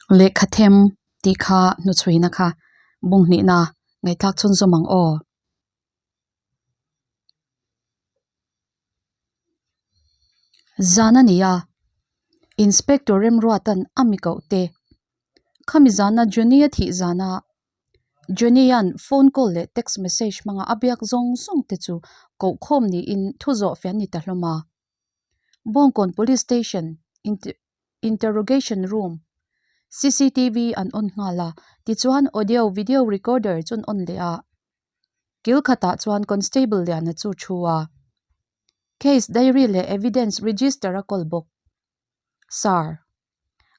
Lehkha them tih kha hnuchhuina kha bung hnihna ngaihthlak chhunzawm ang aw. Zan a ni a, Inspector Remruata'n a mi koh te. Khami zana Johnny-a thih zana Johnny-a'n phone call leh text message hmanga a biak zawng zawng te chu kohkhawm niin thu zawh fian ni ta hlawm a. Bawngkawn Police Station Interrogation Room cctv an on nghal a, tichuan audio video recorder chu an on leh a. Kil khatah chuan Constable Liana chu thu a. Case diary leh evidence register a kawl bawk. Sir.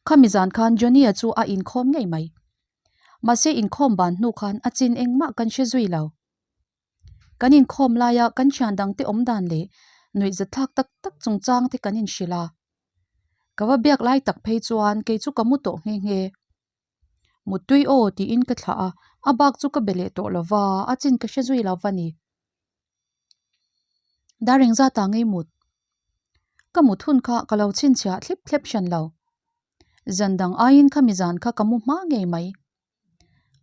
Khami zan khan Johnny-a chu a inkhawm ngei mai. Mahse inkhawm ban hnu khan a chin engmah kan hre zui lo. Kan inkhawm laia kan thian dangte awm dan leh nuihzathlak tak tak chungchang te kan inhrilh a. Ka va biak lai tak phei chuan kei chu ka mu tawh nghe nghe. Muttui aw tiin ka thlah a, a bak chu ka be leh tawh lo va, a chin ka hre zui lo va ni. Dar engzat ah ngei mut? Ka mut hun kha ka lo chhinchhiah thlip thlep hran lo. Zan dang aiin khami zan kha ka mu hma ngei mai.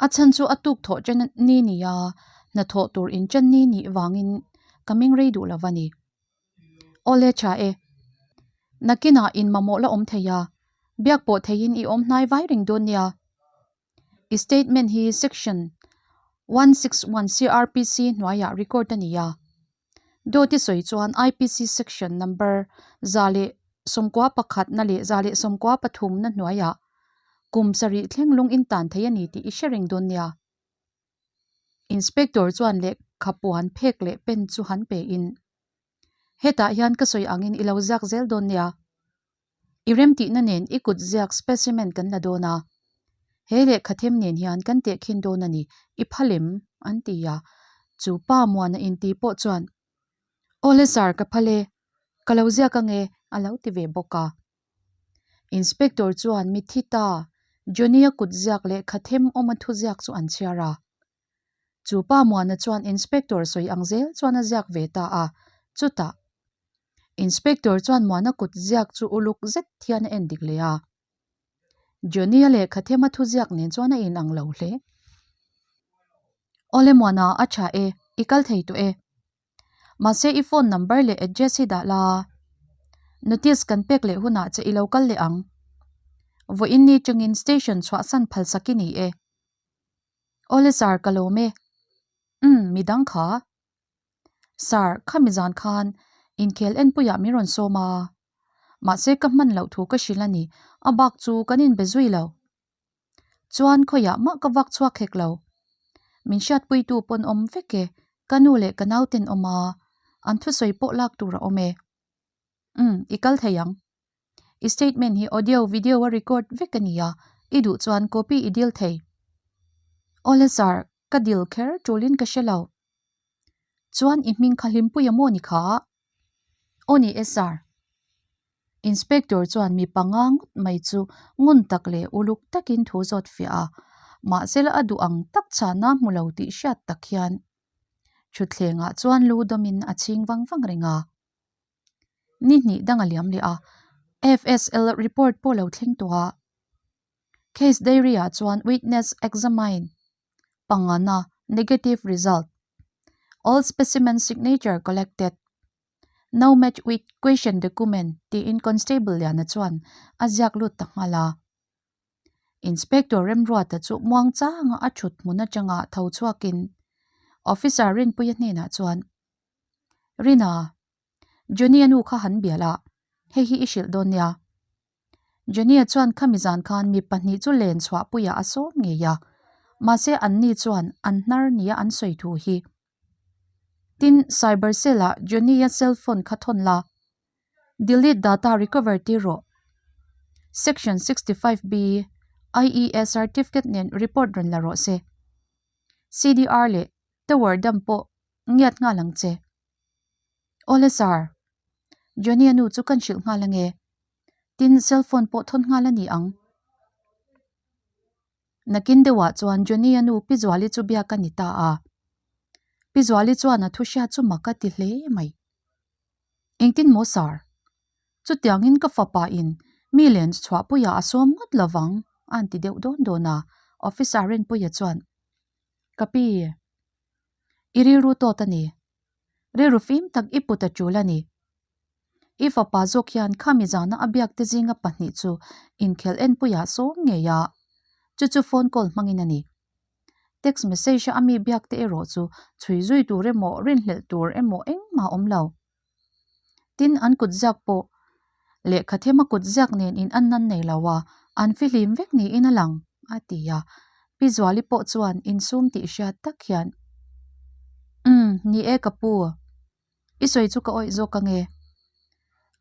A chhan chu a tuk thawh chen ni ni a, hnathawh tur in chen ni nih vangin ka meng rei duh lo va ni. Awle tha e. Nakinah in mamawh la awm thei a, biak pawh theiin i awm hnai vai reng dawn nia. I statement hi section 161 CRPC hnuaiah record a ni a. Dawt i sawi chuan IPC section number 191 na leh 193 na hnuaiah kum sarih thleng lung in tan thei a ni tih i hre reng dawn nia. Inspector chuan lehkha puan phek leh pen chu han pe in, Hetah hian ka sawi angin i lo ziak zel dawn nia. I remtihna nen i kut ziak specimen kan la dawn a, he lehkha them nen hian kan tehkhin dawn a ni, i phalem, an ti a. Chu pa Muana inti pawh chuan, Awle sir, ka phal e, ka lo ziak ange, a lo ti ve bawk a. Inspector chuan mitthi ta Johnny-a kut ziak lehkha them awma thuziak chu an chhiar a. Chu pa Muana chuan Inspector sawi ang zel chuan a ziak ve ta a, chutah Inspector chuan Muana kut ziak chu uluk zet hian a en dik leh a. Johnny-a lehkha thema thuziak nen chuan a inang lo hle. Awle Muana, a tha e, i kal thei tawh e. Mahse i phone number leh address hi dah la. Notice kan pek leh hunah che i lo kal leh ang. Vawiin ni tangin station chhuahsan phalsak i ni e. Awle sir ka lawm e. Umm midang kha. Sir khami zan khan inkhel enpuiah min rawn sawm a. Mahse ka hman loh thu ka hrilh a ni, a bak chu kan inbe zui lo. Chuan khawiah mah ka vak chhuak hek lo. Min hriatpuitu pawn awm vek e, ka nu leh ka nauten awm a, an thusawi pawh lak tur a awm e. Umm, i kal thei ang. I statement hi audio, video a record vek a ni a, i duh chuan copy i dil thei. Awle sir, ka dil kher tulin ka hre lo. Chuan i hming kha Hlimpuia maw ni kha? Aw ni e sir. Inspector chuan mi panga ngawt mai chu ngun tak leh uluk takin thu zawt fiah a, mahsela a duh ang tak chhana hmu lo tih hriat tak hian thutthlengah chuan lu dawmin a chhing vang vang reng a. Ni hnih dang a liam leh a, FSL report pawh lo thleng tawh a. Case diary ah chuan witness examine pangana negative result, all specimen signature collected, No match with question document tiin Constable Liana chuan a ziak lut ta nghal a. Inspector Remruata chu muang changa a thut hmun atanga tho chhuakin Officer Rinpuia hnenah chuan, Rina, Johnny-a nu kha han bial a, hei hi i hrilh dawn nia. Johnny-a chuan khami zan khan mi pahnih chu len chhuahpuiah a sawm ngei a, mahse anni chuan an hnar nia an sawi thu hi. Tin, cyber cell-ah Johnny-a cell phone kha thawn la, delete data recover tir rawh. Section 65B, IES certificate nen report rawn la rawh se. CDR leh Tower dam pawh ngiat nghal ang che. Awle sir, Johnny-a nu chu kan hrilh nghal ange. Tin, cell phone pawh thawn nghal a ni ang. Nakin deuhah chuan Johnny-a nu Pi Zuali chu biak a ni ta a. Pi Zuali chuan a thu hriat chu mak a ti hle mai. Engtin maw sir? Chutiangin ka fapa in mi len chhuahpuiah a sawm ngawt lovang. A'n ti deuh dawn dawn a, Officer Rinpuia chuan, Ka pi, i rilru tawt a ni. Rilru fim tak i put a tul a ni. I fapa zawk hian khami zana a biak te zinga pahnih chu inkhelh enpuiah sawm ngei a, chu chu phone call hmangin a ni. Text message a a mi biak te erawh chu chhui zui tur emaw rinhlelh tur emaw engmah a awm lo. Tin, an kut ziak pawh lehkha thema kut ziak nen in an nan nei lo a, an fihlim vek niin a lang, a ti a. Pi Zuali pawh chuan insum tih hriat tak hian, Umm, ni e ka pu, i sawi chu ka awih zawk ange.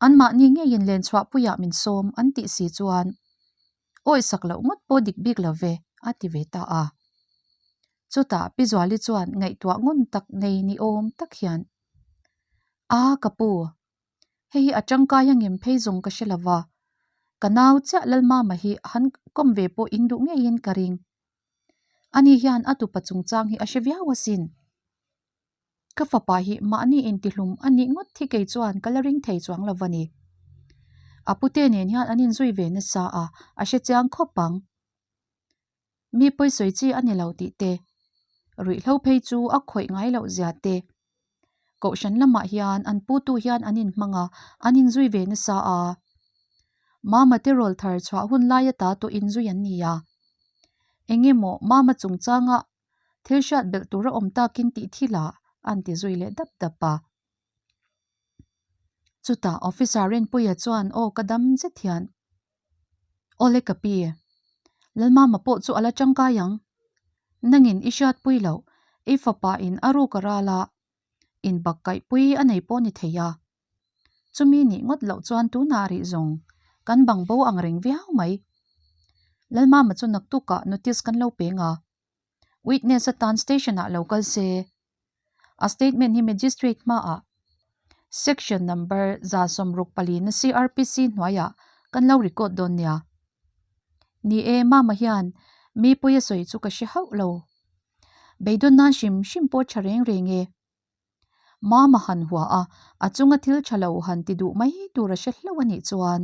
Anmahni ngeiin len chhuahpuiah min sawm an tih si chuan awih sak loh ngawt pawh dik bik lo ve, a ti ve ta a. Chutah Pi Zuali chuan ngaihtuah ngun tak nei ni awm tak hian, A, ka pu, hei hi a tangkai a ngem phei zawng ka hre lo va, ka nau chiah Lalmama hi han kawm ve pawh in duh ngeiin ka ring. Ani hian a tupa chungchang hi a hre viau asin. Ka fapa hi mahni intihlum a nih ngawt hi kei chuan ka la ring thei chuang lo va ni. A pute nen hian an inzui ve nasa a, a hre chiang khawp ang. Mi pawisawi chi a ni lo tih te, ruihhlo phei chu a khawih ngai loh zia te. Kohhran lamah hian an putu hian an inhmang a, an inzui ve nasa a. Mama te rawl thar chhuah hun lai ata tawh inzui an ni a. Eng emaw Mama chungchanga thil hriat belh tur a awm takin tih thil ah an ti zui leh dap dap a. Chutah Officer Rinpuia chuan aw ka dam zet hian Awle ka pi, Lalmama pawh chu a la tangkai ang. Nangin i hriatpui loh, i fapa in a ruk a ral a, inbak kaihpui a nei pawh ni thei a. Chumi nih ngawt loh chuan tunah rih zawng kan bang bo ang reng viau mai. Lalmama chu naktukah notice kan lo peng a, Witness atan station ah lo kal se. A statement hi magistrate hmaah section number 164 na CRPC hnuaiah kan lo record dawn nia. Ni e, Mama hian mi pawi a sawi chu ka hre hauh lo. Beidawn nan hrim hrim pawh tha reng reng e. Mama han hua a, a chunga thil tha lo han ti duh mai tur a hre hlauh a nih chuan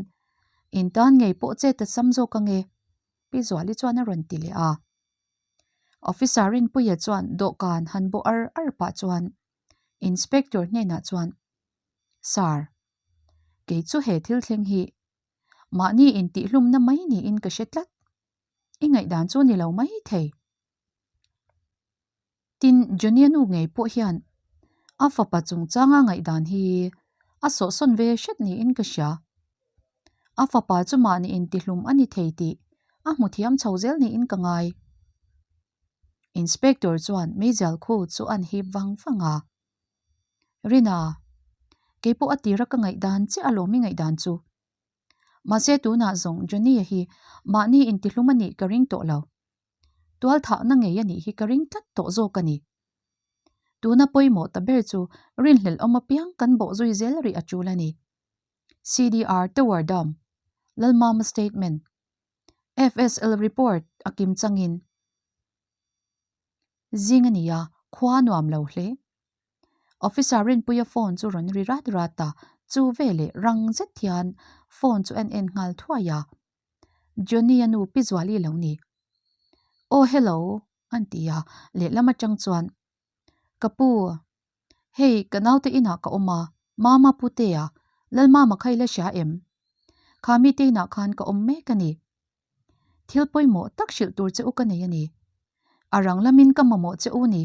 in tan ngei pawh che ta sam zawk ange. Pi Zuali chuan a rawn ti leh a. Officer Rinpuia chuan dawhkan han bawh ar ar pah chuan Inspector hnenah chuan, Sir, kei chu he thil thleng hi mahni intihhlumna mai niin ka hre tlat. I ngaihdan chu ni lo mai thei. Tin, Johnny-a nu ngei pawh hian a fapa chungchanga ngaihdan hi a sawhsawn ve hret niin ka hria. A fapa chu mahni intihlum a ni thei tih a hmu thiam chho zel niin ka ngai. Inspector chuan meizial khu chu an hip vang vang a. Rina, kei pawh a tira ka ngaihdan chiah alawm i ngaihdan chu. Mahse tunah zawng Johnny-a hi mahni intihlum a nih ka ring tawh lo. Tualthahna ngei a nih hi ka ring tlat tawh zawk a ni. Tuna pawimawh ta ber chu rinhlelh awm apiang kan bawh zui zel rih a tul a ni. CDR Tower Dam, Lalmama Statement, FSL Report a kim changin zing a ni a, khua nuam lo hle. Officer Rinpuia phone chu rawn ri rat rat a, chu veleh rang zet hian phone chu en en nghal thuai a. Johnny-a nu Pi Zuali lo ni. Aw hello an ti a, lehlam atang chuan, Ka pu, hei ka naute inah ka awm a, Mama Putea, Lalmama kha i la hria em? Kha mite inah khan ka awm mek a ni. Thil pawimawh tak hrilh tur che u ka nei a ni. A rang lamin ka mamawh che u ni,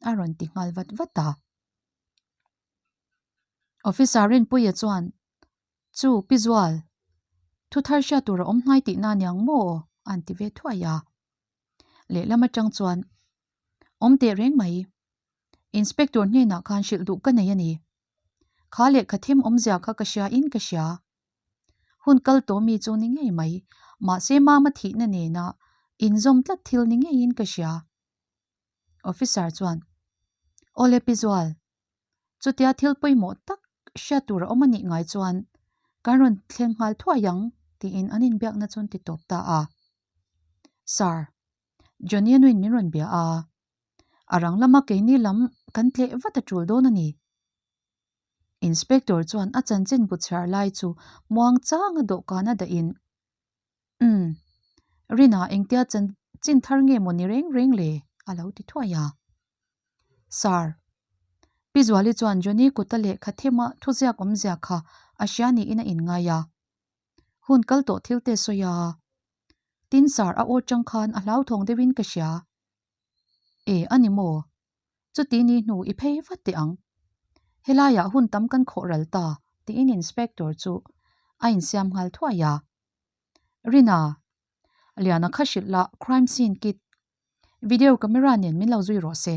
a rawn ti nghal vat vat a. Officer Rinpuia chuan, Chu, Pi Zual, thu thar hriat tur a awm hnai tihna aniang maw? an ti ve thuai a. Lehlam atang chuan, Awm teh reng mai. Inspector hnenah khan hrilh duh ka nei a ni. Kha lehkha them awmzia kha ka hria in ka hria. Hun kal tawh mi chu ni ngei mai, mahse mama thihna nena inzawm tlat thil ni ngeiin ka hria. Officer chuan, Awle Pi Zual, Chutia thil pawimawh tak hriat tur a awm a nih ngai chuan kan rawn thleng nghal thuai ang tiin an inbiakna chu an ti tawp ta a. Sir, Johnny-a nuin min rawn bia a, a rang lama keini lam kan tleh vat a tul dawn a ni. Inspector chuan a chanchin bu chhiar lai chu muang changa dawhkana dahin, Umm. Rina engtia chanchin thar nge maw ni reng reng le? a lo ti thuai a. Sir. Pi Zuali chuan Johnny kuta lehkha thema thuziak awmzia kha a hria niin a inngai a. Hun kal tawh thil te sawi a. Tin sir a aw chang khan a hlauthawng deuhin ka hria. E a ni maw? Chuti ni hnu i phei vat teh ang. Helaiah hun tam kan khawh ral ta tiin inspector chu a insiam nghal thuai a. Rina, Liana kha hrilh la crime scene kit video camera nen min lo zui rawh se.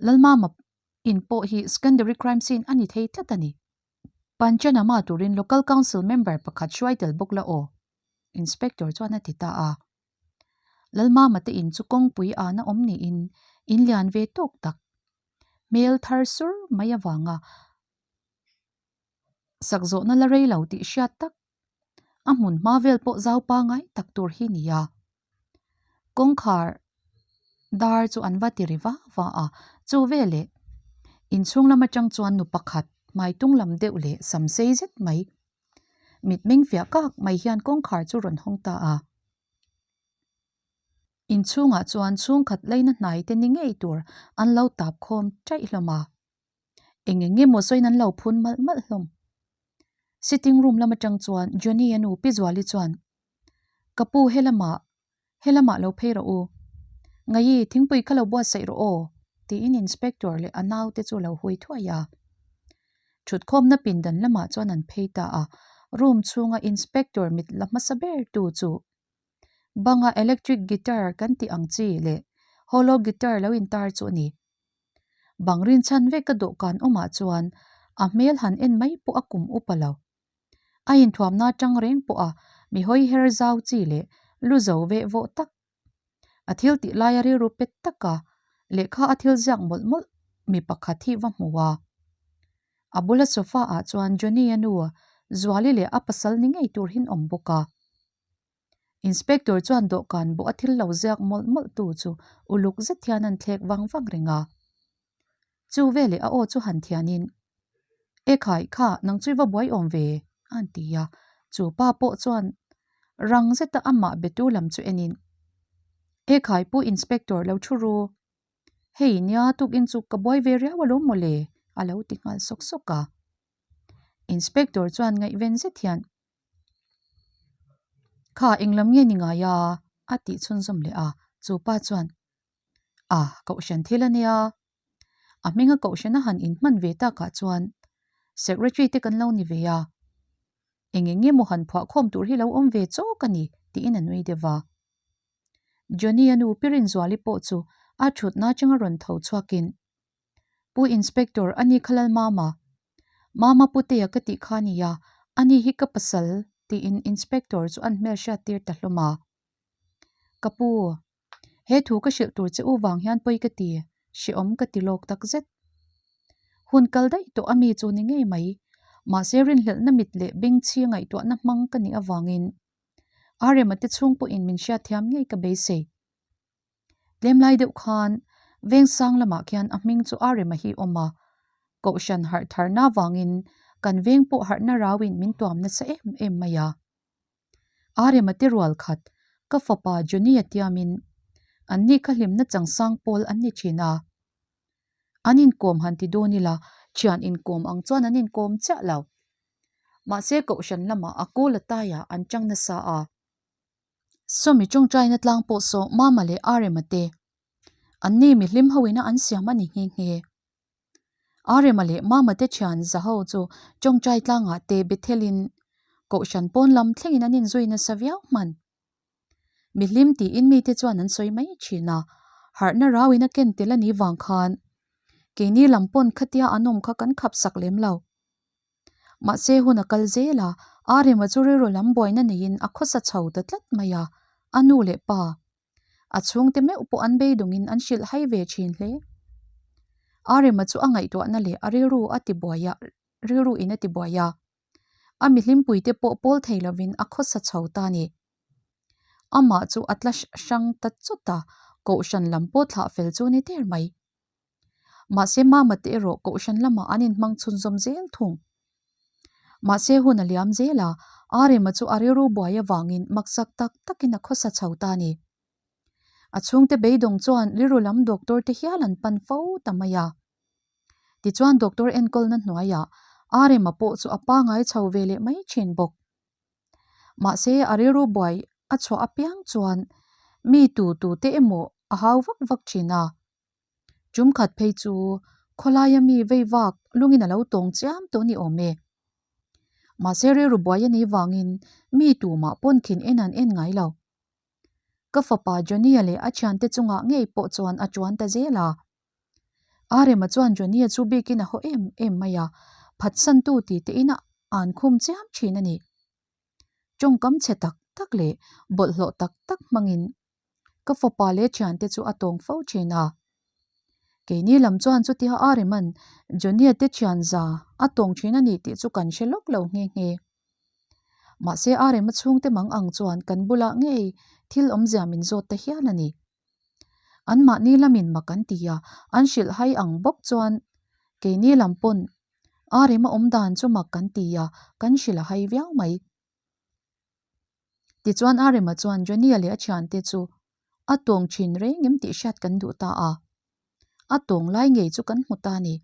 Lalmama in pawh hi secondary crime scene a ni thei tlat a ni. Panchanama turin local council member pakhat hruai tel bawk la aw, inspector chuan a ti ta a. Lalmama te in chu kawngpui ana awm niin in lian ve tawk tak. Hmel thar sur mai avanga sak zawhna la rei lo tih hriat tak. A hmun hma vel pawh zau pangai tak tur hi ni a. Kawngkhar dar chu an va ti ri va va a, chu veleh inchhung lam atang chuan nu pakhat hmai tung lam deuh leh sam sei zet mai mitmeng fiah kak mai hian kawngkhar chu rawn hawng ta a. Inchhungah chuan chhungkhat laina hnai te ni ngei tur an lo tap khawm chaih hlawm a. Eng eng nge maw sawiin an lo phun malh malh hlawm. Sitting room lam atang chuan Johnny-a nu Pi Zuali chuan, Ka pu helamah, helamah lo phei rawh u. Ngaii, thingpui kha lo buatsaih rawh aw, tiin inspector leh a naute chu lo hui thuai a. Thutkhawmna pindan lamah chuan an phei ta a, room chhunga inspector mit la hmasa ber tu chu banga electric guitar kan tih ang chi leh hollow guitar lo intar chu a ni. Bang rinchhan vek ka dawhkan awmah chuan a hmel han en mai pawh a kum upa lo. A inthuamna atang reng pawh a mi hawi her zau chi leh lu zo veh vawh tak. A thil tih laia rilru pet taka lehkha a thil ziak mawlh mawlh mi pakhat hi va hmu a. A bula sofa ah chuan Johnny-a nu Zuali leh a pasal ni ngei tur hin awm bawk a. Inspector chuan dawhkan bawh a thil lo ziak mawlh mawlh tu chu uluk zet hian an thlek vang vang reng a. Chu veleh a aw chu han thianin, E khai, kha nang chu i va buai awm ve, a han ti a. Chu pa pawh chuan rang zeta amah betu lam chu enin, E khai, Pu Inspector lo thu ru. Hei, nia tukin chu ka buai ve riau alawm mawle, a lo ti nghal sawk sawk a. Inspector chuan ngaihven zet hian, Kha englam nge ni ngai a? a tih chhunzawm leh a, chu pa chuan, A, kohhran thil a nia. A hminga kohhrana han inhman ve takah chuan Secretary te kan lo ni ve a, eng eng nge maw han phuah khawm tur hi lo awm ve chawk a ni tiin a nui deuh va. Johnny-a nu Pi Rinzuali pawh chu a thutna atanga rawn tho chhuakin, Pu Inspector, ani kha Lalmama. Mama Putea ka tih kha nia, ani hi ka pasal, tiin Inspector chu an hmelhriat tir ta hlawm a. Ka pu, he thu ka hrilh tur che u vang hian pawi ka ti, hrehawm ka ti lawk tak zet. Hun kal daih tawh a mi chu ni ngei mai, mahse rinhlelhna mit leh bengchhi ngaihtuahna hmang ka nih avangin Arema te chhung pawhin min hriatthiam ngei ka beisei. Tlem lai deuh khan Vengsang lamah khian a hming chu Arema hi awm a, Kohhran harh tharna vangin kan veng pawh harhna rauin min tuam nasa em em mai a. Arema te rual khat ka fapa Johnny-a tiamin anni kha hlimna changsang pawl an ni thin a. An inkawm han ti dawn ila thian inkawm ang chuan an inkawm chiah lo. Mahse Kohhran lamah a kawl a taiah an chang nasa a. Sawmi tawngtaina tlang pawh saw Mama leh Arema te anni mi hlim ho ina an siam a ni nghe nghe. Arema leh Mama te thian za ho chu tawngtai tlangah te Bethelin Kohhran pawn lam thlengin an inzui nasa viau hman. Mi hlim tiin mite chuan an sawi mai thin a, harhna rauin a ken tel a nih vang khan keini lam pawn khatia an awm kha kan khap sak lem lo. Mahse hun a kal zel a, Arema chu rilru lam buaina neiin a khawsa chho ta tlat mai a, a nu leh pa, a chhungte meuh pawh an beidawngin an hrilh hai ve thin hle. Arema chu a ngaihtuahna leh a rilru a ti buai a, rilru in a ti buai a, a mihlimpuite pawh pawl thei lovin a khawsa chho ta a ni. Amah chu a tla hrang ta chawt a, kohhran lam pawh thlah fel chu ni der mai. Mahse Mama te erawh kohhran lamah an inhmang chhunzawm zel thung. Mahse hun a liam zel a, Arema chu a rilru buai avangin maksak tak takin a khawsa chho ta a ni. A chhungte beidawng chuan rilru lam doctor te hial an pan fo ta mai a. Tichuan doctor enkawlna hnuaiah Arema pawh chu a pangai chho ve leh mai thin bawk. Mahse a rilru buai a chhuah apiang chuan mi tu tu te emaw a hau vak vak thin a. Tum khat phei chu khawlaia mi vei vak lungin a lo tawng chiam tawh ni awm e. Mahse rilru buai a nih vangin mi tumah pawn khin en an en ngai lo. Ka fapa Johnny-a leh a thiante chungah ngei pawh chuan a tuan ta zel a. Arema chuan Johnny-a chu bikin a haw em em mai a, phatsantu ti tein a an khum chiam thin a ni. Tawngkam chhe tak tak leh bawlhhlawh tak tak hmangin ka fapa leh thiante chu a tawng fo thin a. Keini lam chuan chutia Arema'n Johnny-a te thian za a tawng thin a ni tih chu kan hre lawk lo nghe nghe. Mahse Arema chhungte mang ang chuan kan bulah ngei thil awmzia min zawt ta hial a ni. Anmahni lamin mak an ti a, an hrilh hai ang bawk chuan keini lam pawn a rem a awm dan chu mak kan ti a, kan hrilh a hai viau mai. Tichuan a rema chuan Johnny-a leh a thiante chu a tawng thin reng em tih hriat kan duh ta a, a tawng lai ngei chu kan hmu ta a ni.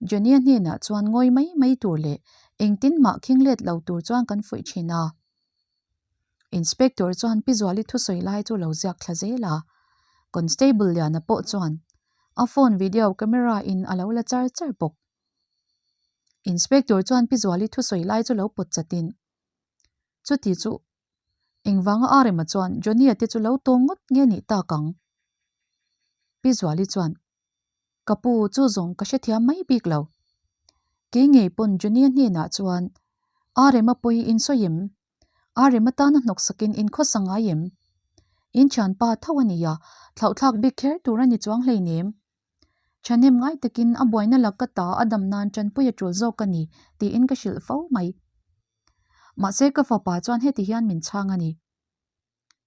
Johnny-a hnenah chuan ngawi mai mai tur leh engtin mah khing let lo tur chuan kan fuih thin a. Inspector chuan Pi Zuali thusawi lai chu lo ziak thla zel a. Constable Liana pawh chuan a phone video camera in a lo la char char bawk. Inspector chuan Pi Zuali thusawi lai chu lo pawt chatin, Chuti chu engvanga a rema chuan Johnny-a te chu lo tawng ngawt nge nih tak ang? Pi Zuali chuan Ka pu chu zawng ka hrethiam mai bik lo. Kei ngei pawn Johnny-a hnenah chuan A rem a pawi in sawi em? A rem atana hnawk sakin in khawsa ngai em? In thianpa tho a nia, thlauhthlak bik kher tur a ni chuang hleinem. Thahnem ngai takin a buaina lak ka ta a dam nan tanpui a tul zawk a ni tiin ka hrilh fo mai. Mahse ka fapa chuan heti hian min chhang a ni.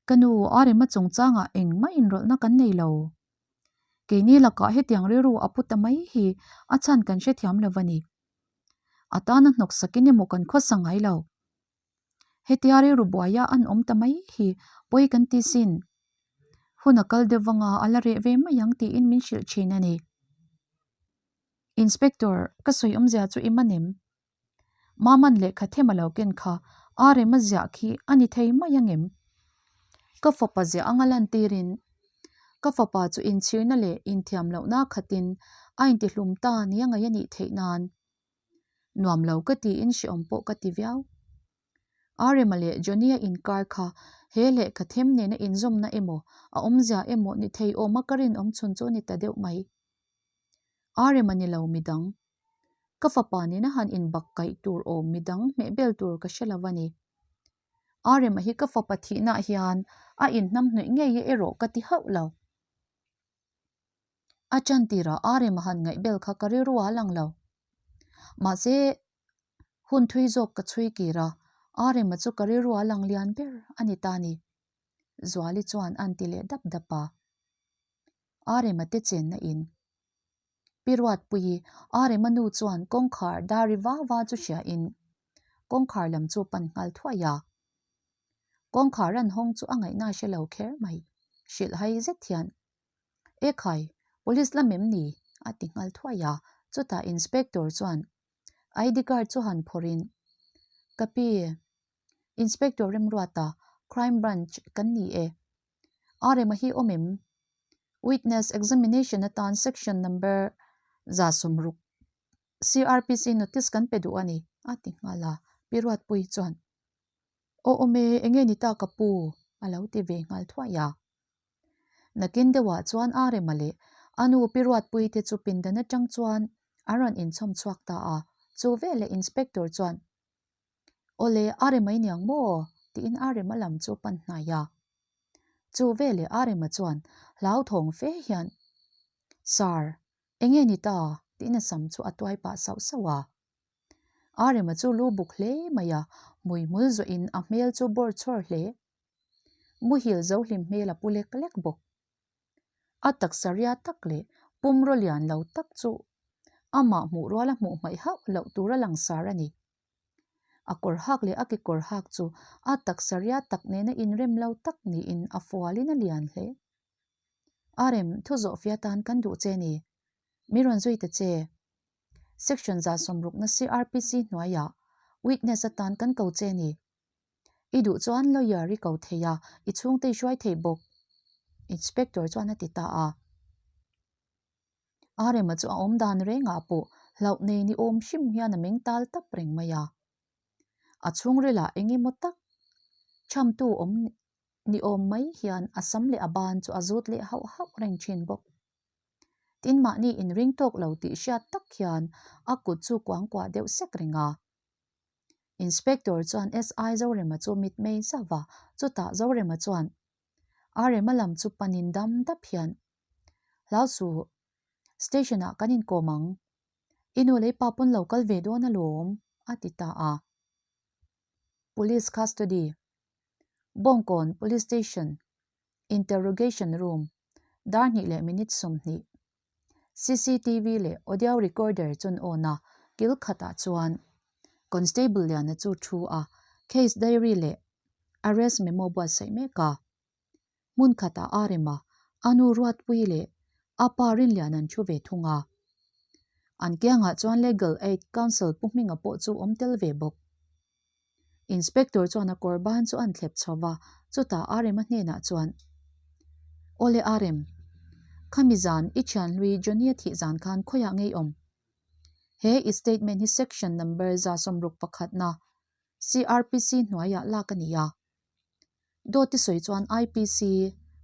Ka nu, a rema chungchangah engmah inrawlhna kan nei lo. Keini lakah hetiang rilru a pu ta mai hi a chhan kan hrethiam lo a ni. A tana hnawk sakin emaw kan khawsa ngai lo. Hetia rilru buaia an awm ta mai hi pawi kan ti sin. Hun a kal deuh vanga a la reh ve mai ang tiin min hrilh thin a ni. Inspector, ka sawi awmzia chu i man em? Maman lehkha them a lo ken kha a rem a ziah khi a ni thei mai ang em? Ka fapa ziah anga lantirin ka fapa chu inchhirna leh inthiam lohna khatin a intihlum ta nia ngaih a nih theih nan nuam lo ka tiin hrehawm pawh ka ti viau. Arema leh Johnny-a inkar kha he lehkha them nena inzawmna emaw a awmzia emaw ni thei awma ka rinawm chhun chu a ni ta deuh mai. Arema ni lo midang Ka fapa nena han inbak kaih tur awm midang hmeh bel tur ka hre lo a ni. Arema hi ka fapa thihnaah hian a inhnamhnawih ngei e erawh ka ti hauh lo. A ṭan tirah Arema han ngaih bel kha ka rilru a lang lo. Mahse, hun thui zawk ka chhui kir a, Arema chu ka rilru a lang lian ber a ni ta ni. Zuali chuan a'n ti leh dap dap a. Arema te chenna in. Pi Ruatpuii, Arema nu chuan kawngkhar dar ri va va chu hria in kawngkhar lam chu pan nghal thuai a. Kawngkhar an hawng chu a ngaihna hre lo kher mai, hrilh hai zet hian, E khai, police lam em ni? a ti nghal thuai a, chutah inspector chuan ID card chu han phawrh in, Ka pi, Inspector Remruata, Crime Branch kan ni e. Arema hi awm em? Witness examination atan section number 60 CRPC notice kan pe duh a ni, a ti nghal a. Pi Ruatpuii chuan, Aw awm e, enge ni ta ka pu? a lo ti ve nghal thuai a. Nakin deuhah chuan Arema leh a nu Pi Ruatpuii te chu pindan atang chuan an rawn inchhawm chhuak ta a. Chu veleh inspector chuan, Awle, a rem mai niang maw? tiin a rema lam chu pan hnai a. Chu veleh a rema chuan hlauthawng fe hian, Sir, enge ni ta? tiin a sam chu a tuai pah sauh sauh a. A rema chu lu buk hle mai a, hmuihmul zawhin a hmel chu bawr chhawr hle. Muhil zo hlim hmel a pu lek lek bawk. A taksa ria tak leh pumraw lian lo tak chu amah hmuh ruala hmuh hmaih hauh loh tura langsar a ni. A kawr hak leh a kekawr hak chu a taksa riat tak nena inrem lo tak niin a fualin a lian hle. A rem thu zawhfia tan kan duh che ni. Mi rawn zui ta che. Section 160 CRPC hnuaiah witness atan kan ko che ni. I duh chuan lawyer i ko thei a, i chhungte i hruai thei bawk, Inspector chuan a ti ta a. Arema chu a awm dan rengah pawh hlauh nei ni awm hrim hian a meng tal tap reng mai a. A chhungrilah eng emaw tak chhamtu awm ni awm mai hian a sam leh a ban chu a zut leh hauh hauh reng thin bawk. Tin mahni inring tawk lo tih hriat tak hian a kut chu kuangkuah deuh sek reng a. Inspector chuan SI Zorema chu mitmei zauh a, chutah Zorema chuan Arema lam chu panin dam dap hian, Hlau suh, station ah kan inkawm ang. I nu leh i pa pawn lo kal ve dawn alawm, a ti ta a. Police custody, Bawngkawn Police Station, Interrogation room, dar hnih leh minute 20. Cctv leh audio recorder chun awn a, kil khatah chuan Constable Liana chu thu a, case diary leh arrest memo buatsaih mek a. Hmun khatah a rem a, a nu Ruatpuii leh a pa Rinlian an thu ve thung a. An kiangah chuan Legal Aid Council Pu Hminga pawh chu awm tel ve bawk. Inspector chuan a kawr ban chu an thlep chho va, chutah Arema hnenah chuan, Awle Arem, khami zan i thianhlui Johnny-a thih zan khan khawiah ngei awm? He i statement hi section number 61 na CRPC hnuaiah lak a ni a. Dawt i sawi chuan IPC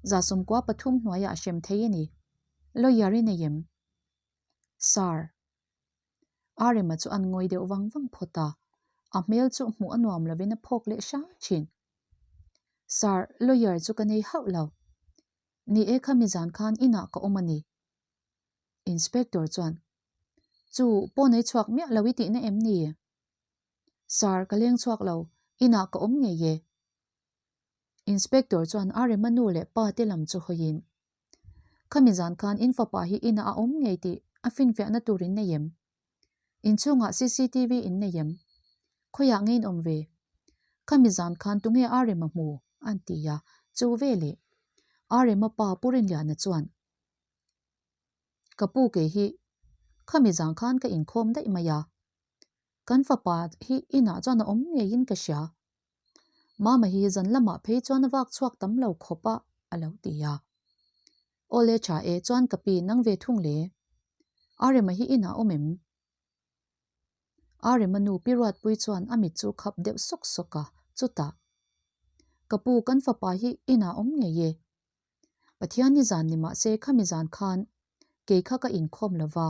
93 hnuaiah a hrem thei a ni. Lawyer i nei em? Sir. Arema chu an ngawi deuh vang vang phawt a, a hmel chu hmuh a nuam lovin a phawk leh hram thin. Sir, lawyer chu ka nei hauh lo. Ni e khami zan khan inah ka awm a ni. Inspector chuan, Chu, pawn ei chhuak miah lo i tihna em ni? Sir, ka leng chhuak lo, inah ka awm ngei e. Inspector chuan Arema nu leh pa te lam chu hawiin, Khami zan khan in fapa hi inah a awm ngei tih a finfiahna tur in nei em? Inchhungah cctv in nei em? Khawiah nge in awm ve? Khami zan khan tunge Arema hmu? an ti a, chu veleh Arema pa Pu Rinliana chuan, Ka pu kei hi khami zan khan ka inkhawm daih mai a, kan fapa hi inah chuan a awm ngeiin ka hria. Mama hi zan lamah phei chuan a vak chhuak tam lo khawp a, a lo ti a. Awle tha e chuan ka pi nang ve thung le. Arema hi inah awm em? Arema nu pi Ruatpui chuan a mit chu khap deuh sawk sawk a, chutah, Ka pu kan fapa hi inah awm ngei e. Pathian ni zan ni mahse khami zan khan kei kha ka inkhawm lo va.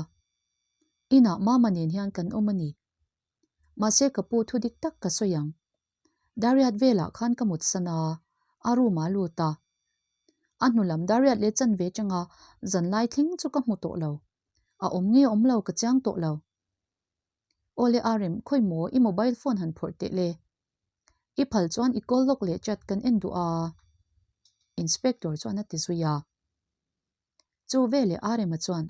Inah Mama nen hian kan awm a ni. Mahse ka pu thu dik tak ka sawi ang. Dariat velah khan ka mut san a, a room ah lut a. A hnu lam Dariat leh chanve atanga zanlai thleng chu ka hmu tawh lo. A awm nge awm lo ka chiang tawh lo. Awle Arem, khawi maw i mobile phone han phawrh teh le. I phal chuan i call lawk leh chat kan en duh a. Inspector chuan a ti zui a. Chu veleh Arema chuan,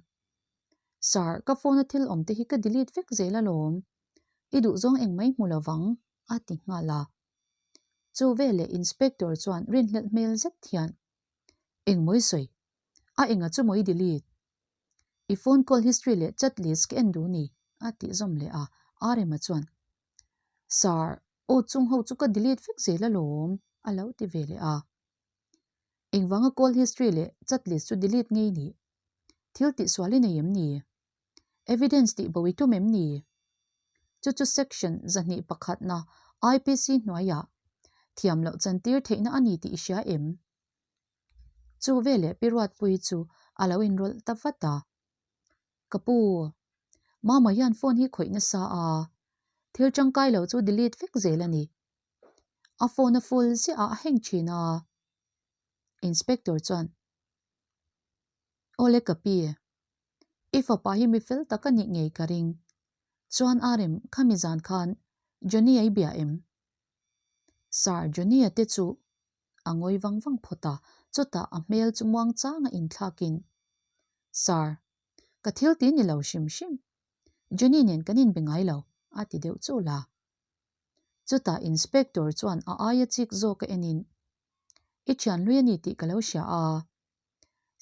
Sir, ka phone a thil awm te hi ka delete vek zel alawm. I duhzawng eng mai hmu lovang, a ti nghal a. Chu veleh Inspector chuan rinhlelh hmel zet hian, Engmaw i sawi? A enga chu maw i delete? I phone call history leh chat list ka en duh ni, a tih zawm leh a. Arema chuan, Sir, aw chung ho chu ka delete vek zel alawm, a lo ti ve leh a. Engvanga call history leh chat list chu delete ngei ni? Thil tihsual i nei em ni? Evidence tih bo i tum em ni? Chu chu section 201 na IPC hnuaiah thiam loh chantir theihna a ni tih i hria em? Chu veleh Pi Ruatpuii chu a lo inrawlh ta vat a. Ka pu, Mama hian phone hi khawih nasa a, thil tangkai lo chu delete vek zel a ni. A phone a full ziah a, a heng thin a. Inspector chuan, Awle ka pi, i fapa hi mi fel tak a nih ngei ka ring. Chuan Arem, khami zan khan Johnny a i bia em? Sir, Johnny-a te chu a ngawi vang vang phawt a, chutah a hmel chu muang changa inthlakin, Sir, ka thil ti ni lo hrim hrim. Johnny nen kan inbe ngai lo, a ti deuh chul a. Chutah Inspector chuan a aia chik zawk a enin, I thian hlui a ni tih ka lo hria a.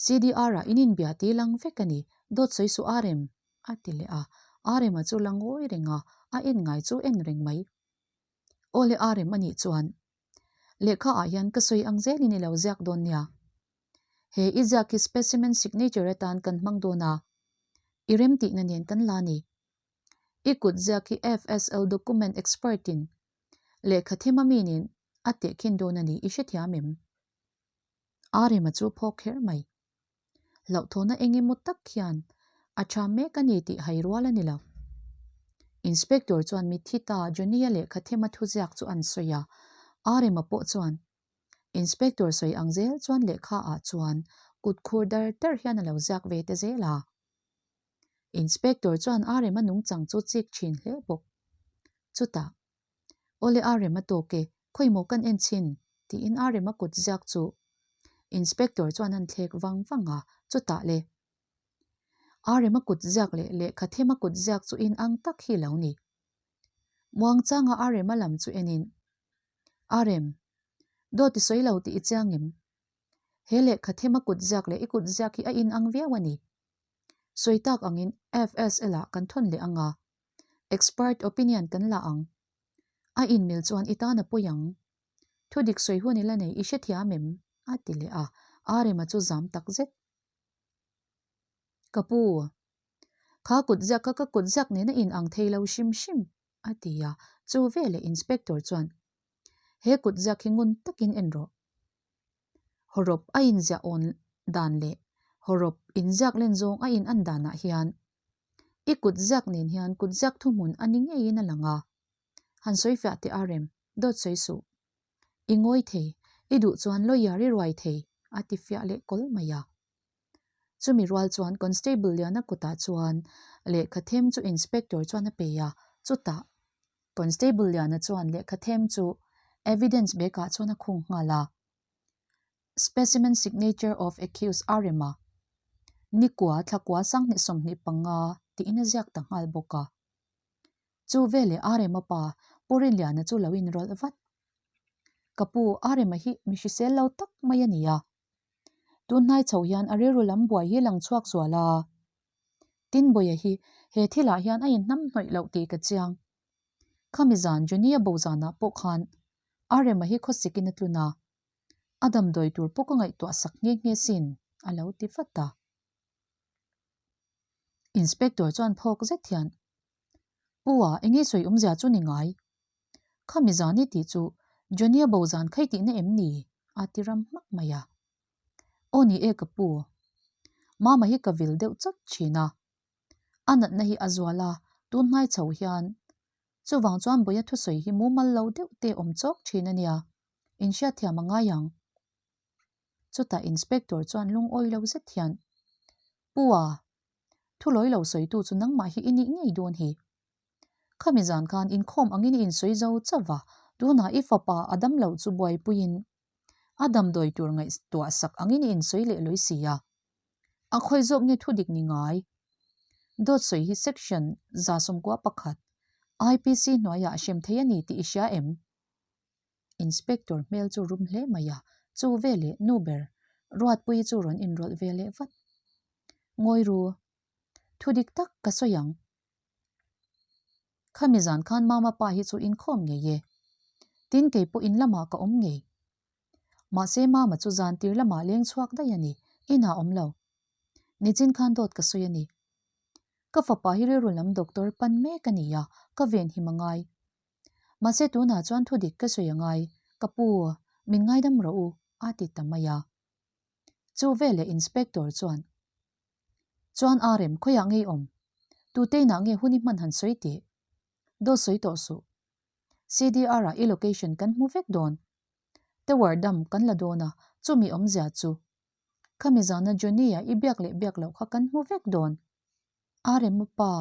CDR-ah in inbia ti lang vek a ni, dawt sawi suh Arem, a ti leh a. Arema chu la ngawi reng a, a en ngai chu en reng mai. Aw le Arem a nih chuan, lehkha ah hian ka sawi ang zelin i lo ziak dawn nia. He i ziak hi specimen signature atan kan hmang dawn a, i remtihna nen kan la ni. I kut ziak hi FSL document expert in lehkha them a mi nen a tehkhin dawn a ni i hrethiam em? Arema chu phawk kher mai. Hlauhthawhna eng emaw tak hian a tha mek a ni tih hai rual a ni lo. Inspector chuan mitthi ta Johnny-a lehkha them a thuziak chu an sawi a, Arema pawh chuan Inspector sawi ang zel chuan lehkha ah chuan kut khur dar dar hian a lo ziak ve ta zel a. Inspector chuan Arema nungchang chu chik thin hle bawk. Chutah, Awle Arema tawk e, khawimaw kan en chhin? tiin Arema kut ziak chu Inspector chuan an thlek vang vang a, chutah le. Arema kut ziak leh lehkha thema kut ziak chu inang tak hi lo ni. Muangchanga Arema lam chu enin, Arem, dawt i sawi lo tih i chiang em? He lehkha thema kut ziak leh i kut ziak hi a inang viau a ni. Sawi tak angin FSL ah kan thawn leh ang a, expert opinion kan la ang. A inmil chuan i tan a pawi ang. Thudik sawi hun i la nei i hrethiam em? a ti leh a, Arema chu zam tak zet. Ka pu, kha kut ziak kha ka kut ziak nen a inang thei lo hrim hrim, a ti a, chu veleh inspector chuan, He kut ziak hi ngun takin en rawh. Hawrawp a inziah awn dan leh hawrawp inziak len zawng a in an danah hian i kut ziak nen hian kut ziak thuhmun a ni ngeiin a lang a. Han sawi fiah teh a rem, dawt sawi suh. I ngawi thei, i duh chuan lawyer i ruai thei, a ti fiah leh kawl mai a. Chumi rual chuan Constable Liana kutah chuan lehkha them chu Inspector chuan a pe a, chutah Constable Liana chuan lehkha them chu evidence bag ah chuan a khung nghal a. Specimen signature of accused a rem a, Nikua Thlakua Sanghnih 25 tiin a ziak ta nghal bawk a. Chu veleh a rem a pa Pu Rinliana chu lo inrawlh vat. Ka pu a rem a hi mi hrisel lo tak mai a ni a. Tun hnai chho hian a rilru lam buai hi lang chhuak zual a. Tin Bawia hi he thilah hian a inhnam hnawih loh tih ka chiang. Khami zan Johnny-a bo zanah pawh khan Arema hi khawsikin a tlun a, a damdawi tur pawh ka ngaihtuah sak nghe nghe sin, a lo ti vat a. Inspector chuan phawk zet hian, Pu a, eng nge sawi awmzia chu ni ngai? Khami zan i tih chu Johnny-a bo zan kha i tihna em ni? a ti ram hmak mai a. Aw ni e ka pu. Mama hi ka vil deuh chawt thin a. A natna hi a zual a, tun hnai chho hian. Chuvang chuan Bawia thusawi hi mumal lo deuh te awm chawk thin a nia, inhriatthiam a ngai ang. Chutah Inspector chuan lungawi lo zet hian, Pu a, thu lawi lo sawitu chu nangmah hi i nih ngei dawn hi. Khami zan khan inkhawm angin i insawi zo chauh va, tunah i fapa a dam loh chu buaipuiin a damdawi tur ngaihtuah sak angin i insawi leh lawi si a. A khawi zawk nge thu dik ni ngai? Dawt sawi hi Section 111 IPC hnuaiah hrem thei a ni tih i hria em? Inspector hmel chu rum hle mai a, chu veleh nu ber Ruatpuii chu rawn inrawlh ve leh vat. Ngawi ru, thu dik tak ka sawi ang. Khami zan khan mama pa hi chu inkhawm ngei e. Tin kei pawh in lamah ka awm ngei. Mahse mama chu zan tir lamah leng chhuak daih a ni, inah awm lo. Nichin khan dawt ka sawi a ni. Ka fapa hi rilru lam doctor pan mek a ni a, ka venhim a ngai. Mahse tunah chuan thudik ka sawi a ngai, ka pu, min ngaidam rawh u, a ti ta mai a. Chu veleh inspector chuan, Chuan a rem khawiah ngei awm? Tuteinah nge hun i hman han sawi teh? Dawt sawi tawh suh. CDR ah i location kan hmu vek dawn. Tower dam kan la dawn a, chumi awmzia chu. Khami zana Johnny-a i biak leh biak loh kha kan hmu vek dawn. A rem pa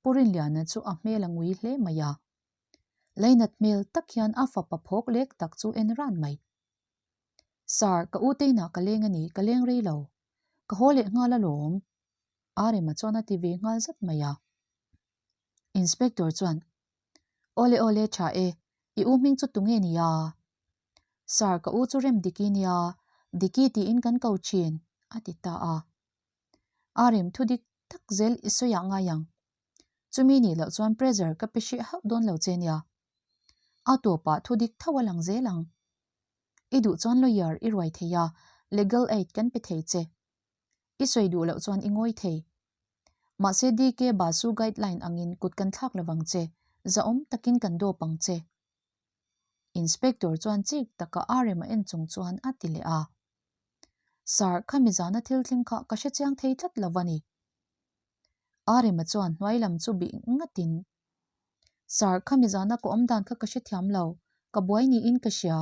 Pu Rinliana chu a hmel a ngui hle mai a. Lainat hmel tak hian a fapa phawk lek tak chu en ran mai. Sir, ka u teinah ka leng a ni, ka leng rei lo. Ka haw leh nghal alawm. Arema chuan a ti ve nghal zat mai a. Inspector chuan, Awle awle tha e. I u hming chu tunge nia? Sir, ka u chu Rem Diki nia, Diki tiin kan ko thin, a ti ta a. A rem thu dik tak zel i sawi ah ngai ang. Chumi nih loh chuan pressure ka pe hreh hauh dawn lo che nia. A tawpah thu dik tho a lang zel ang. I duh chuan lawyer i ruai thei a, legal aid kan pe thei che. I sawi duh loh chuan i ngawi thei. Mahse DK Basu guideline angin kut kan thlak lovang che, zahawm takin kan dawp ang che. Inspector chuan chik taka a rem a en chung chuan a ti leh a. Sir, khami zana thil thleng kha ka hrechiang thei tlat lo a ni. A rema chuan hnuai lam chu bih ngatin, Sir, khami zana ka awm dan kha ka hrethiam lo, ka buai niin ka hria.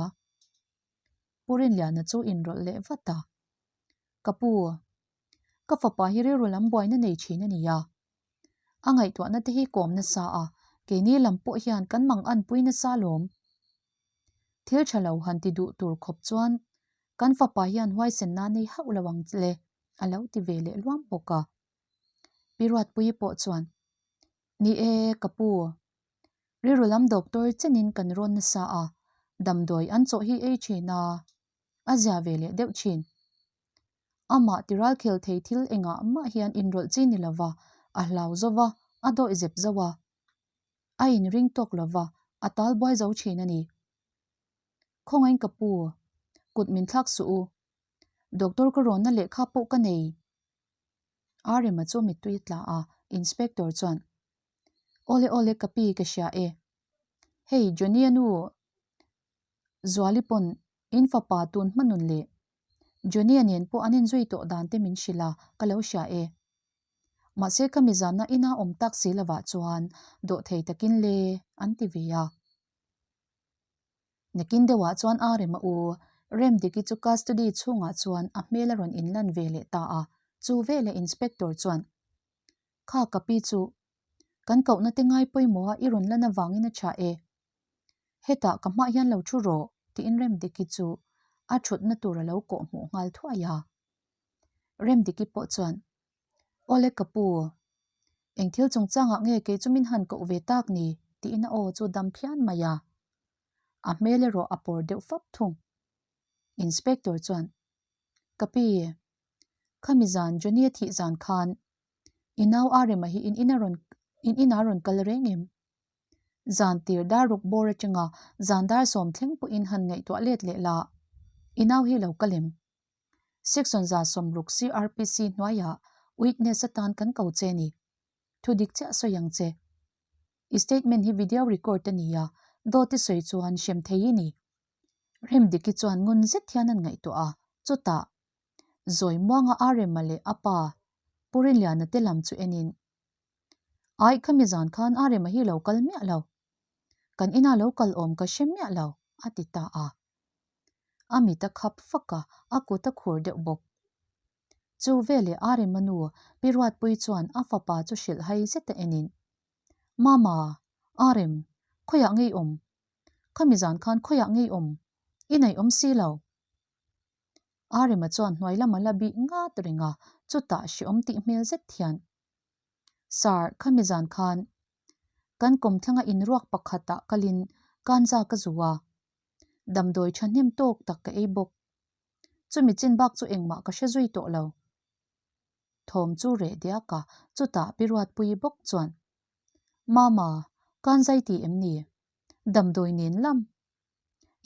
Pu Rinliana chu inrawlh leh vat a. Ka pu, ka fapa hi rilru lam buaina nei thin a ni a. A ngaihtuahna te hi kawm nasa a, keini lam pawh hian kan mang anpui nasa alawm. Thil tha lo han ti duh tur khawp chuan kan fapa hian huaisenna nei hauh lo ang le a lo ti ve leh luam bawk a. Pi Ruatpuii pawh chuan, Ni e, ka pu. Rilru lam doctor chenin kan rawn nasa a, damdawi an chawh hi ei thin a, a zia ve leh deuh thin. Amah tiral khel thei thil engah mah hian inrawlh chi ni lova, a hlau zo va, a dawih zep zo a. A inring tawk lova, a tal buai zo thin a ni. Khawngain ka pu, kut min thlak suh u. Doctor ka rawnna lehkha pawh ka nei. Arema chu mittui a tla a, Inspector chuan, Awle awle ka pi ka hria e. Hei Johnny-a nu Zuali pawn in fapa tun hma nun leh Johnny-a nen pawh an inzui tawh dan te min hrilh a, ka lo hria e. Mahse ka mizanna ina awm tak si lovah chuan dawhthei takin le an ti ve a. Nakin deuhah chuan a rem a u, Remdiki chu custody chhungah chuan a hmel a rawn inlan ve leh ta a, chu veleh inspector chuan, Kha ka pi chu, kan kohna te ngai pawimawha i rawn lan avangin a tha e. Hetah ka hmah hian lo thu rawh, tiin Remdiki chu a thutna tur a lo kawh hmuh nghal thuai a. Remdiki pawh chuan, Awle ka pu, eng thil chungchangah nge kei chu min han koh ve tak ni? tiin a aw chu dam phian mai a. A hmel erawh a pawr deuh fap thung. Inspector chuan, Ka pi, khami zan Johnny-a thih zan khan i nau Arema hi in ina rawn in inah rawn kal reng em? Zan tir dar ruk bawr atanga zan dar sawm thleng pawhin han ngaihtuah let leh la, i nau hi lo kal em? Section 160 CRPC hnuaiah witness atan kan ko che ni. Thu dik chiah sawi ang che. I statement hi video record a ni a, dawt i sawi chuan hrem thei i ni. Remdiki chuan ngun zet hian an ngaihtuah a, chutah Zawi Muanga Arema leh a pa Pu Rinliana te lam chu enin, Aih khami zan khan Arema hi lo kal miah lo. Kan inah lo kal awm ka hre miah lo, a ti ta a. A mit a khap fak a, a kut a khur deuh bawk. Chu veleh Arema nu Pi Ruatpui chuan a fapa chu hrilh hai zet a enin, Mama, Arem, khawiah ngei awm? Khami zan khan khawiah ngei awm? I neih awm si lo. Arema chuan hnuai lam a la bih ngat reng a, chutah hreawm tih hmel zet hian, Sir, khami zan khan kan kawmthlanga inruak pakhatah kalin kanza ka zu a, Damdawi thahnem tawk tak ka ei bawk. Chumi chin bak chu engmah ka hre zui tawh lo. Thawm chu reh diak a, chutah Pi Ruatpuii bawk chuan, Mama, kan zai ti em ni? Damdawi nen lam.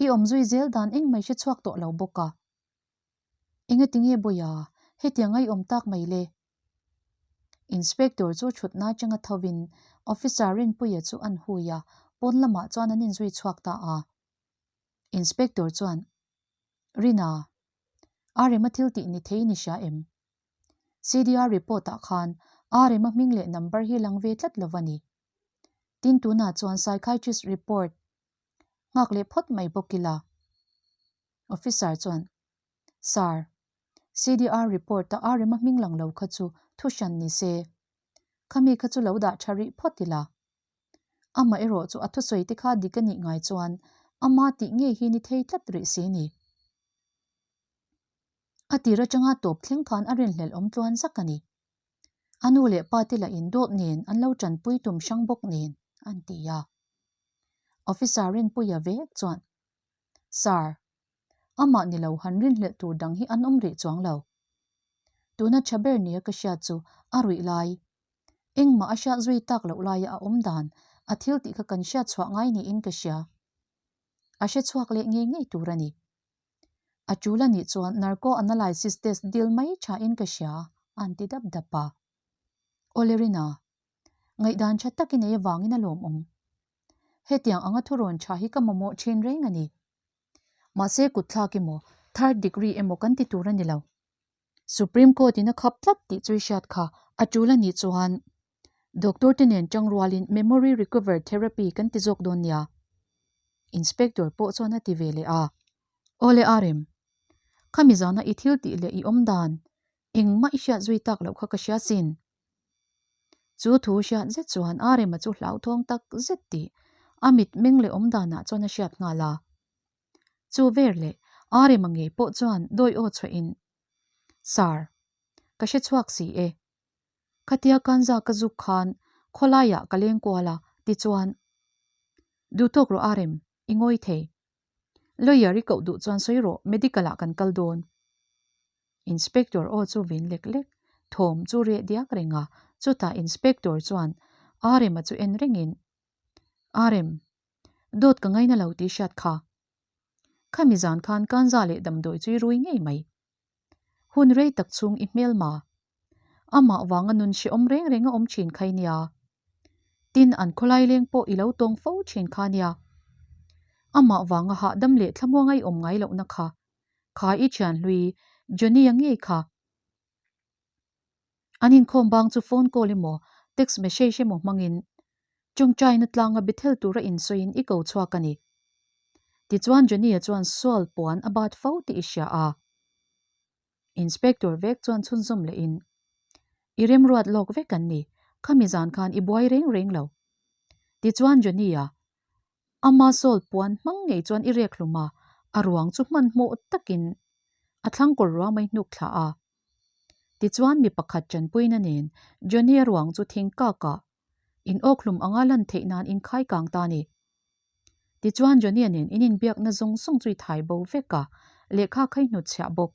I awm zui zel dan engmai hre chhuak tawh lo bawk a. Engatinge Bawia, hetiang a i awm tak mai le? Inspector chu thutna atanga thovin Officer Rinpuia chu an hui a, pawn lamah chuan an inzui chhuak ta a. Inspector chuan, Rina, Arema thil tih ni thei ni hria em? CDR report ah khan Arema hming leh number hi lang ve tlat lo a ni. Tin tunah chuan psychiatrist report nghak leh phawt mai bawk ila. Officer chuan, Sir, CDR report a Arema hming lang lo kha chu thu hran ni se. Khami kha chu lo dah tha rih phawt ila. Amah erawh chu a thusawi te kha dik a nih ngai chuan ama tih ngei hi ni thei tlat rih si ni. A tir atanga tawp thleng khan a rinhlelh awm tluan zak a ni. A nu leh pa te lah in dawt nen an lo tanpui tum hrang bawk nen an ti a. Officer Rinpuia vek chuan, Sir, amah ni lo han rinhlelh tur dang hi an awm rih chuang lo. Tuna tha ber nia ka hriat chu a ruih lai. Engmah a hriat zui tak loh laia a awm dan a thil tih kha kan hriat chhuah ngai niin ka hria. A hre chhuak leh ngei ngei tur a ni. A tul a nih chuan narco analysis test dil mai thain ka hria, a'n ti dap dap a. Awle Rina, ngaihdan tha tak i nei avangin a lawmawm. Hetiang anga thurawn tha hi ka mamawh thin reng a ni. Mahse kutthlak emaw, third degree emaw kan ti tur a ni lo. Supreme Court in a khap tlat tih chu i hriat kha a tul a nih chuan Doctor te nen tang rualin memory recover therapy kan ti zawk dawn nia. Inspector pawh chuan a ti ve leh a. Awle Arem, khami zana i thil tih leh i awm dan engmah i hriat zui tak loh kha ka hria sin. Chu thu hriat zet chuan Arema chu hlauthawng tak zet tih a mitmeng leh awm danah chuan a hriat nghal a. Chu ver leh Arema ngei pawh chuan dawi aw chhuahin, Sir, ka hre chhuak si e. Khatia kanza ka zuk khan khawlaiah ka leng kual a, tichuan, Duhtawk rawh Arem, i ngawi thei. Lawyer i koh duh chuan sawi rawh, medical ah kan kal dawn. Inspector aw chu vin lek lek, thawm chu reh diak reng a, chutah inspector chuan Arema chu en rengin, Arem, dawt ka ngaina lo tih hriat kha. Khami zan khan kanza leh damdawi chu i rui ngei mai. Hun rei tak chhung i hmelma. Amah vanga nun hrehawm reng reng a awm thin kha i nia. Tin, an khawlai leng pawh i lo tawng fo thin kha nia. Amah vanga hahdam leh thlamuanga i awm ngai lohna kha. Kha i thian hlui Johnny-a ngei kha. An inkhawm bang chu phone call emaw text message emaw hmangin tawngtaina tlanga Bethel tura insawiin i ko chhuak a ni. Tichuan Johnny-a chuan sual puan a bat fo tih i hria a. Inspector vek chuan chhunzawm lehin, I remruat lawk vek an ni, khami zan khan i buai reng reng lo. Tichuan Johnny-a Ama sawl puan hmang ngei chuan i rek hlum a, a ruang chu hmanhmawh takin a thlangkawr ruang mai hnuk thlah a. Tichuan mi pakhat tanpuina nen Johnny-a ruang chu thing kakah in awk hlum anga lan theih nan in khai kang ta a ni. Tichuan Johnny-a nen in inbiakna zawng zawng chu i thai bo vek a, lehkha kha i hnutchhiah bawk.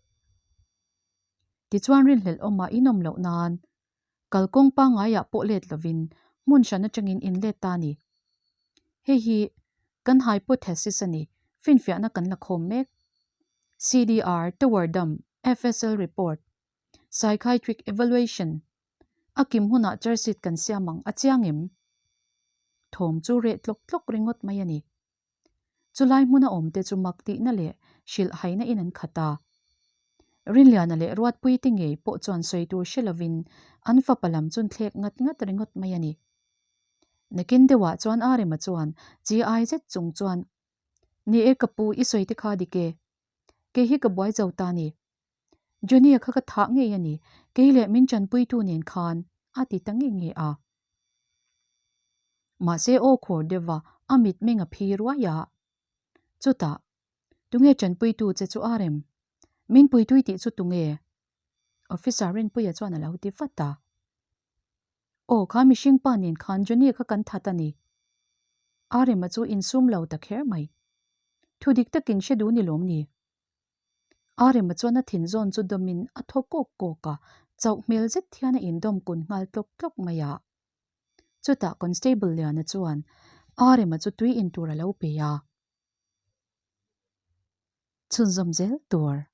Tichuan rinhlelh awmah in awm loh nan Kalkawng pangaiah pawh let lovin hmun hran atangin in let ta a ni. Hei hi kan hypothesis a ni, finfiahna kan la khawm mek. CDR, Tower Dam, FSL Report, Psychiatric Evaluation, a kim hunah charge sheet kan siam ang a chiang em? Thawm chu reh tlawk tlawk ringawt mai a ni. Chulai hmuna awmte chu mak tihna leh hrilh haina in an khat a. Rinliana leh Ruatpuite ngei pawh chuan sawi tur hre lovin an fapa lam chun thlek ngat ngat ringawt mai a ni. Nakin deuhah chuan Arema chuan chi ai zet chung chuan, Ni e ka pu, i sawi te kha dik e. Kei hi ka buai zo ta ni. Johnny-a kha ka thah ngei a ni, kei leh min tanpuitu nen khan, a ti ta nge nge a. Mahse aw khur deuh va a mitmeng a phi ruai a. Chutah, Tunge tanpuitu che chu a rem? Min puitui tih chu tunge? Officer Rinpuia chuan a lo ti vat a. Aw, kha mihring pa nen khan Johnny kha kan that a ni. Arema chu insum lo ta kher mai. Thu dik takin hre duh ni lawm ni? Arema chuan a thin zawn chu dawmin a thaw kawk kawk a, chauh hmel zet hian a indawm kun nghal tlawk tlawk mai a. Chutah Constable Liana chuan Arema chu tui in tur a lo pe a. Chhunzawm zel tur.